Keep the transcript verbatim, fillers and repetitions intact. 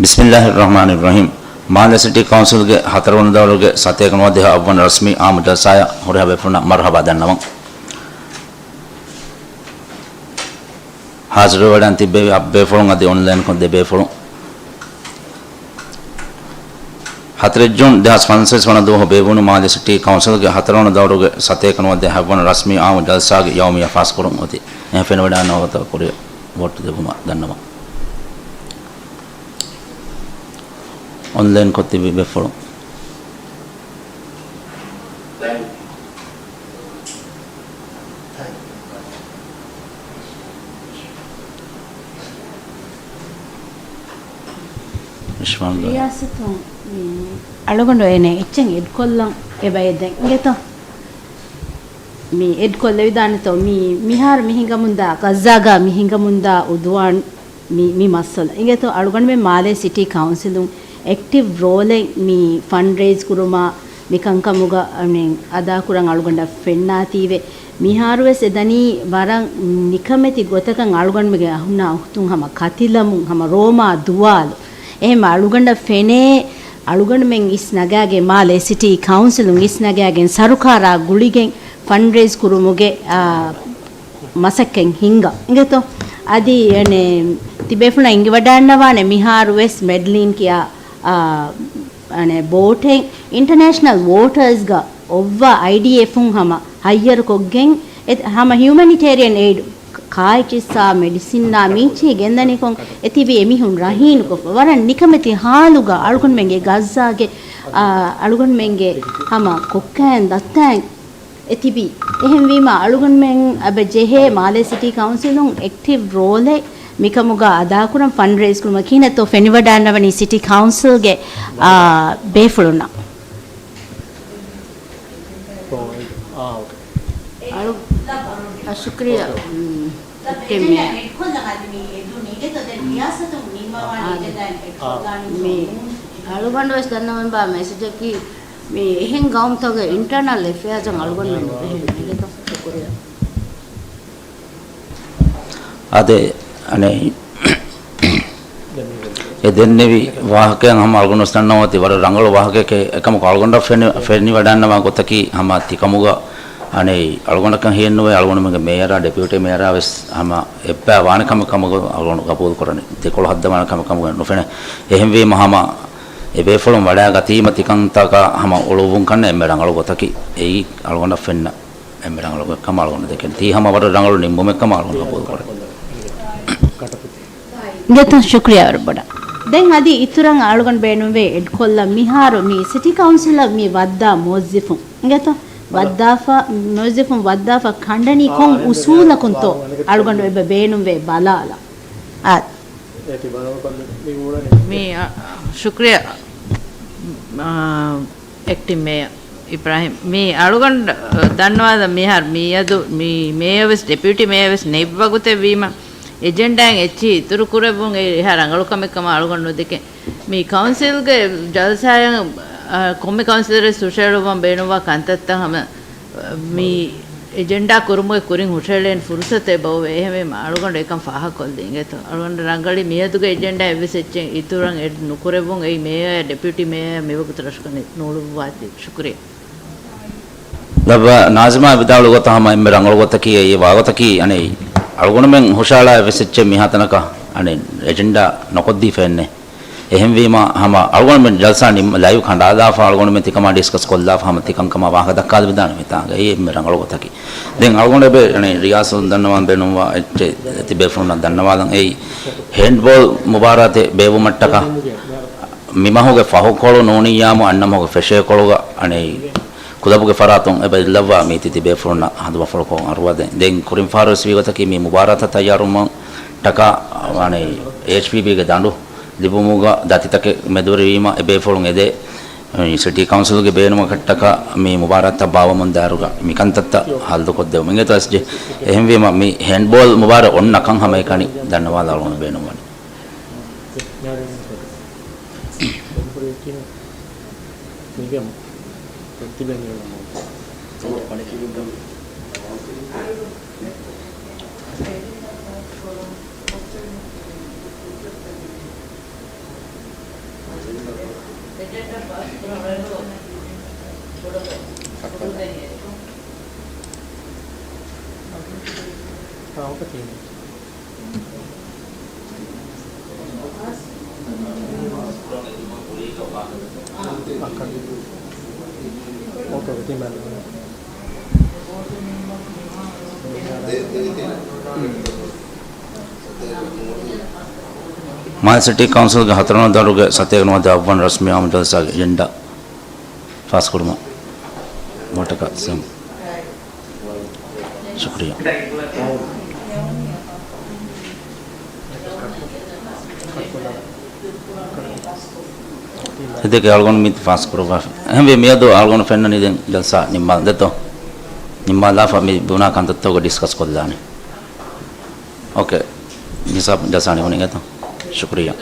ބިސްމިއްލާހިއްރަޙްމާނިއްރަޙީމް. މާލެ ސިޓީ ކައުންސިލްގެ ހަތަރުވަނަ ދައުރުގެ ސަތޭކަ ނުވަދިހަ އަށްވަނަ ރަސްމީ އާއްމު ޖަލްސާއަށް ހުރިހާ ބޭފުޅުންނަށް މަރުޙަބާ ދަންނަވަން. ހާޒިރުވެވަޑައިގެން ތިއްބެވި އަށް ބޭފުޅުން އަދި އޮންލައިންކޮށް ދެ ބޭފުޅުން. ހަތަރެއް ޖޫން ދެހާސް ފަންސަވީސް ވަނަ ދުވަހު ބޭއްވުނު މާލެ ސިޓީ ކައުންސިލްގެ ހަތަރުވަނަ ދައުރުގެ ސަތޭކަ ނުވަދިހަ އަށްވަނަ ރަސްމީ އާއްމު ޖަލްސާގެ ޔައުމިއްޔާ ފާސްކުރުން އޮތީ. އެހެން ފެނިވަޑައިގަންނަވާ ގޮތަށް ކުރިއަށް ވޯޓް ދެއްވުމަށް ދަންނަވަން. އޮންލައިންކޮށް ތިބި ބޭފުޅުން. ރިޔާސަތުން މި އަޅުގަނޑު އޭނަ އެއްޗެއް އެޑްކޮށްލަން އެބައެއް ދެން އިނގޭތޯ؟ މި އެޑްކޮށްލެވިދާނެތޯ؟ މި މިހާރު މި ހިނގަމުންދާ، ޣައްޒާގަ މި ހިނގަމުންދާ އުދުވާން މި، މި މައްސަލަ. އިނގޭތޯ، އަޅުގަނޑުމެން މާލޭ ސިޓީ ކައުންސިލުން އެކްޓިވް ރޯލެއް މި ފަންޑްރޭޒް ކުރުމާ، މި ކަންކަމުގަ، އަނެއް، އަދާކުރަން އަޅުގަނޑަށް ފެންނާތީވެ. މިހާރުވެސް އެ ދަނީ ވަރަށް ނިކަމެތި ގޮތަކަށް އަޅުގަނޑުމެންގެ އަހުންނާ އުޚްތުން ހަމަ ކަތިލަމުން ހަމަ ރޯމާ ދުވާލު. އެހެން އަޅުގަނޑަށް ފެނޭ، އަޅުގަނޑުމެން އިސް ނަގާގެން، މާލޭ ސިޓީ ކައުންސިލުން އިސް ނަގާގެން ސަރުކާރާ ގުޅިގެން ފަންޑްރޭޒް ކުރުމުގެ، އާ، މަސައްކަތް ހިންގާ. އިނގޭތޯ؟ އަދި އަނެއް ތިބޭފުޅުންނަށް އެނގިވަޑައިގަންނަވާނެ، މިހާރުވެސް މެޑްލީން ކިޔާ، އާ، އަނެއް ބޯޓެއް އިންޓަނޭޝަނަލް ވޯޓަރސްގަ އޮއްވާ އައިޑީއެފުން ހަމަ ހައްޔަރުކޮށްގެން، އެ، ހަމަ ހިއުމެނިޓޭރިއަން އެއިޑް، ކާއެއްޗިއްސާ މެޑިސިންނާ މީޗި ގެންދަނިކޮށް އެތިބި އެމީހުން ރަހީނުކޮށްފަ، ވަރަށް ނިކަމެތި ހާލުގަ އަޅުގަނޑުމެންގެ ޣައްޒާގެ، އާ، އަޅުގަނޑުމެންގެ ހަމަ ކޮއްކައިން ދައްތައިން އެތިބީ. އެހެންވީމަ، އަޅުގަނޑުމެން އެބަ ޖެހޭ މާލޭ ސިޓީ ކައުންސިލުން އެކްޓިވް ރޯލެއް މިކަމުގަ އަދާކުރަން ފަންޑްރޭޒް ކުރުމަށް ކިހިނެއްތޯ ފެނިވަޑައިގަންނަވަނީ ސިޓީ ކައުންސިލްގެ، އާ، ބޭފުޅުންނަށް. އަޅު، އަ، ޝުކްރިޔާ. މް، އެކްޓިވް މޭޔަރ. އާ، މި އަޅުގަނޑު ވެސް ދަންނަވަން ބާ މެސެޖަކީ، މި އެހެން ގައުމުތަކުގެ އިންޓަރނަލް އެފެއާޒަށް އަޅުގަނޑުމެން ނުބެހޭނެ. އިނގޭތޯ؟ ޝުކުރިޔާ. އާދެ، އަނެއް، އެ ދެންނެވި ވާހަކައިން ހަމަ އަޅުގަނޑު ވެސް ދަންނަވަން އޮތީ ވަރަށް ރަނގަޅު ވާހަކައެކޭ. އެކަމަކު އަޅުގަނޑަށް ފެނި، ފެނިވަޑައިގަންނަވާ ގޮތަކީ ހަމަ ތިކަމުގަ އަނެއް އަޅުގަނޑަކަށް ހިއެއްނުވޭ، އަޅުގަނޑުމެންގެ މޭޔަރާ، ޑެޕިއުޓީ މޭޔަރާ ވެސް ހަމަ އެއްބައި ވާނެ ކަމެއް ކަމުގަ އަޅުގަނޑު ގަބޫލު ކުރަނީ. ދެކޮޅު ހައްދަވާނެ ކަމެއް ކަމުގަ ނުފެނޭ. އެހެންވީމަ ހަމަ އެ ބޭފުޅުން ވަޑައިގަތީމަ ތިކަންތަކާ ހަމަ އުޅުއްވުން ކަންނޭ އެންމެ ރަނގަޅު ގޮތަކީ. އެއީ އަޅުގަނޑަށް ފެންނަ އެންމެ ރަނގަޅު ގޮތްކަމަށް އަޅުގަނޑު ދެކެން. ތީ ހަމަ ވަރަށް ރަނގަޅު ނިންމުމެއްކަމަށް އަޅުގަނޑު ގަބޫލު ކުރަން. ގެތުން ޝުކްރިޔާ ވަރަށް ބޮޑަށް. ދެން އަދި އިތުރަށް އަޅުގަނޑު ބޭނުންވޭ އެޑްކޮށްލަން މިހާރު މި ސިޓީ ކައުންސިލަށް މި ވައްދާ މުވައްޒިފުން. އިނގޭތޯ؟ ވައްދާފަ، މުވައްޒިފުން ވައްދާފަ ކަނޑަނީ ކޮން އުސޫލަކުންތޯ އަޅުގަނޑު އެބަ ބޭނުންވޭ ބަލާލަން. އާ. މި، އަ، ޝުކްރިޔާ، އަ، އެކްޓިން މޭޔަރ އިބްރާހިމް. މި އަޅުގަނޑު ދަންނަވާލަން މިހާރު މިއަދު މި މޭޔަރ ވެސް ޑެޕިއުޓީ މޭޔަރ ވެސް ނެތް ވަގުތެއް ވީމަ، އެޖެންޑާއެއް އެއްޗިހި އިތުރު ކުރެއްވުން އެއީ އެހާ ރަނގަޅު ކަމެއް ކަމަށް އަޅުގަނޑު ނުދެކެން. މި ކައުންސިލްގެ ޖަލްސާއަށް، އަ، ކޮންމެ ކައުންސިލަރެއް ހުށަހެޅުއްވަން ބޭނުންވާ ކަންތައްތައް ހަމަ މި އެޖެންޑާ ކުރުމުގެ ކުރިން ހުށަހެޅޭނެ ފުރުސަތެއް އެބައޮވޭ. އެހެންވީމަ އަޅުގަނޑު އެކަން ފާހަގަކޮށްލީ އިނގޭތޯ. އަޅުގަނޑަށް ރަނގަޅީ މިއަދުގެ އެޖެންޑާ އެއްވެސް އެއްޗެއް އިތުރަށް އެޑް ނުކުރެއްވުން. އެއީ މޭޔަރ ޑެޕިއުޓީ މޭޔަރ މިވަގުތު ރަށުގަނޑަށް ނޫޅުއްވާތީ. ޝުކުރިޔާ. ލައްވާ ނާޒިމާ ވިދާޅު ގޮތަށް ހަމަ އެންމެ ރަނގަޅު ގޮތަކީ އެއީ ވާގޮތަކީ އަނެއް އަޅުގަނޑުމެން ހުށަހަޅާ އެއްވެސް އެއްޗެއް މިހާތަނަކަށް އަނެއް އެޖެންޑާ ނުކޮށްދީފައެއްނެއް. އެހެންވީމަ ހަމަ އަޅުގަނޑުމެން ޖަލްސާ ނިންމ، ލައިވް ކަނޑާލާފަ އަޅުގަނޑުމެން ތިކަމާ ޑިސްކަސް ކޮށްލާފަ ހަމަ ތިކަންކަމާ ވާހަކަ ދައްކާލެވިދާނެ މިތާނގަ. އެއީ އެންމެ ރަނގަޅު ގޮތަކީ. ދެން އަޅުގަނޑު އެބަ އަނެއް ރިޔާސަތުން ދަންނަވާން ބޭނުންވާ އެއްޗެއް ތިބޭފުޅުންނަށް ދަންނަވާލަން. އެއީ ހޭންޑްބޯލް މުބާރާތެއް ބޭއްވުމަށްޓަކާ މި މަހުގެ ފަހުކޮޅު ނޫނިއްޔާމު އަންނަ މަހުގެ ފެށޭކޮޅުގަ އަނެއް ކުލަބުގެ ފަރާތުން އެބަ އިއްލައްވާ މީތި ތިބޭފުޅުންނަށް ހަނދުމަފުޅުކޮށް އަރުވަދެން. ދެން ކުރިން ފަހަރުވެސް ވީގޮތަކީ މި މުބާރާތަށް ތައްޔާރުވުމަށްޓަކާ އަނެއް އެޗްޕީބީގެ ދަނޑު ލިބުމުގަ ދަތިތަކެއް މެދުވެރިވީމަ އެބޭފުޅުން އެދޭ ސިޓީ ކައުންސިލްގެ ބޭނުމަކަށްޓަކާ މި މުބާރާތްތައް ބާވަމުންދާއިރުގަ މިކަންތައްތައް ހައްލުކޮށްދެވުމުން. އެހެންވީމަ މި ހޭންޑްބޯލް މުބާރާތް އޮންނަ ކަން ހަމައެކަނި ދަންނަވާލާ އަޅުގަނޑު ބޭނުންވަނީ. މާލެ ސިޓީ ކައުންސިލްގެ ހަތަރުވަނަ ދަރުގެ ސަތޭކަ ނުވަދިހަ އަށްވަނަ ރަސްމީ އާއްމު ޖަލްސާގެ އެޖެންޑާ ފާސްކުރުމަށް ވޯޓަކަށް ސަމް. ޝުކުރިއްޔާ. އެދެކެ އަޅުގަނޑު މި ފާސްކުރައްވާފަ. އެހެންވެ، މިއަދު އަޅުގަނޑު ފެންނަނީ ދެން ޖަލްސާ ނިންމާލަން ދެތޯ؟ ނިންމާލާފަ މި ބުނާ ކަންތައްތަކުގަ ޑިސްކަސް ކޮށްލާނެ. އޯކޭ. ހިސާބު ޖަލްސާ ނިމުނީ އެތޯ؟ ޝުކުރިއްޔާ.